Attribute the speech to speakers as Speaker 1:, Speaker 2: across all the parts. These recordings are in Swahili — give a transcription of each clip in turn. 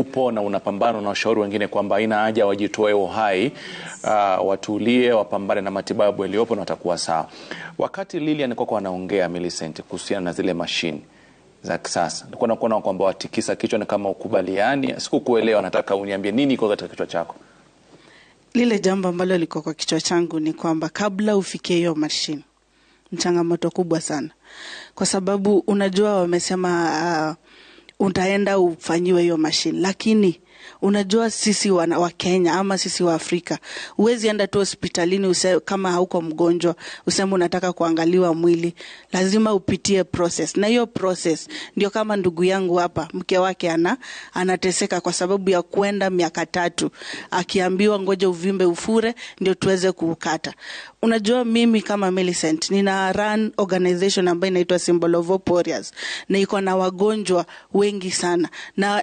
Speaker 1: Upo na unapambana na washauri wengine kwamba haina haja wajitoe uhai, watulie, wapambane na matibabu yaliyopo na watakuwa sawa. Wakati Lilian kwako anaongea, Millicent, kuhusiana na zile mashine za kisasa, nilikuwa nakuona kwamba watikisa kichwa ni kama ukubaliani. Sikukuelewa, nataka uniambie nini iko katika kichwa chako.
Speaker 2: Lile jambo ambalo liko kwa kichwa changu ni kwamba kabla ufikie hiyo mashine ni changamoto kubwa sana, kwa sababu unajua wamesema utaenda ufanyiwe hiyo mashine, lakini unajua sisi wa Kenya ama sisi wa Afrika, huwezi enda tu hospitalini kama hauko mgonjwa useme unataka kuangaliwa mwili. Lazima upitie process, na hiyo process ndio kama ndugu yangu hapa, mke wake anateseka kwa sababu ya kwenda miaka 3 akiambiwa ngoja uvimbe ufure ndio tuweze kuukata. Unajua mimi kama Millicent nina run organization ambayo inaitwa Symbol of Hope Warriors, na iko na wagonjwa wengi sana, na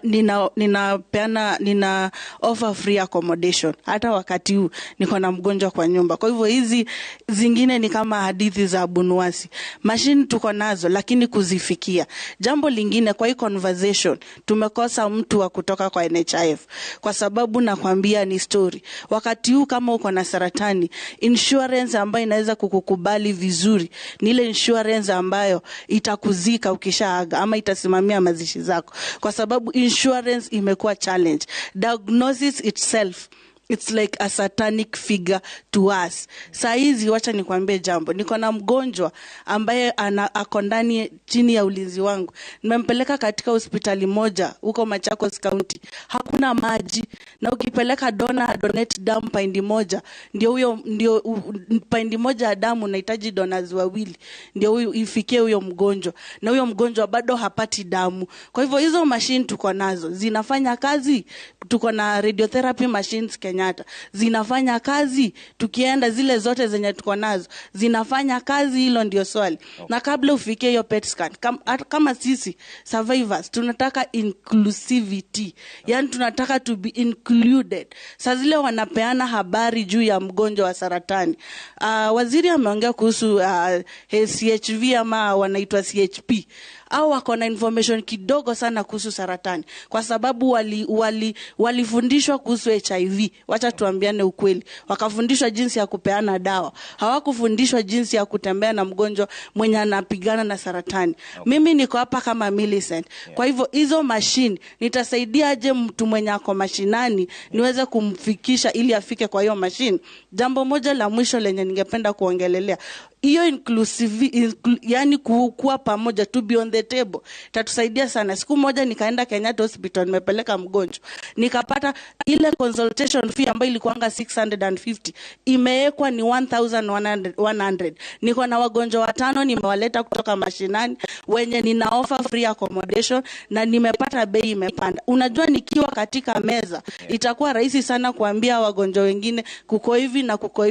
Speaker 2: nina offer free accommodation. Hata wakati huu niko na mgonjwa kwa nyumba. Kwa hivyo hizi zingine ni kama hadithi za abunuwasi. Mashine tuko nazo, lakini kuzifikia. Jambo lingine kwa hii conversation, tumekosa mtu wa kutoka kwa NHIF, kwa sababu nakwambia ni story. Wakati huu kama uko na saratani, insurance ambayo inaweza kukukubali vizuri ni ile insurance ambayo itakuzika ukishaaga ama itasimamia mazishi zako, kwa sababu insurance imekuwa challenge. Diagnosis itself, it's like a satanic figure to us. Saa hizi wacha nikwambie jambo. Niko na mgonjwa ambaye ako ndani chini ya ulinzi wangu. Nimempeleka katika hospitali moja huko Machakos County. Hakuna maji, na ukipeleka donor donate damu paindi moja, ndio paindi moja ya damu unahitaji donors wawili ndio huyu ifikie huyo mgonjwa, na huyo mgonjwa bado hapati damu. Kwa hivyo hizo machine tuko nazo, zinafanya kazi. Tuko na radiotherapy machines Kenyatta, zinafanya kazi. Tukienda zile zote zenye tuko nazo zinafanya kazi. Hilo ndio swali. Okay. Na kabla ufikie hiyo PET scan, kama sisi survivors tunataka inclusivity, yani tunataka to be included. Saa zile wanapeana habari juu ya mgonjwa wa saratani, waziri ameongea kuhusu CHV ama wanaitwa CHP, au wako na information kidogo sana kuhusu saratani, kwa sababu walifundishwa kuhusu HIV. Wacha tuambiane ukweli, wakafundishwa jinsi ya kupeana dawa, hawakufundishwa jinsi ya kutembea na mgonjwa mwenye anapigana na saratani. Okay. Mimi niko hapa kama Millicent. Kwa hivyo hizo mashine nitasaidiaje mtu mwenye ako mashinani niweze kumfikisha ili afike kwa hiyo mashine? Jambo moja la mwisho lenye ningependa kuongelelea, hiyo inclusive, yani kuwa pamoja, to be on the table, tatusaidia sana. Siku moja nikaenda Kenyatta Hospital, nimepeleka mgonjwa, nikapata ile consultation fee ambayo ilikuanga 650 imewekwa ni 1100. Niko na wagonjwa 5 nimewaleta kutoka mashinani wenye nina offer free accommodation, na nimepata bei imepanda. Unajua nikiwa katika meza itakuwa rahisi sana kuambia wagonjwa wengine kuko hivi na kuko hivi.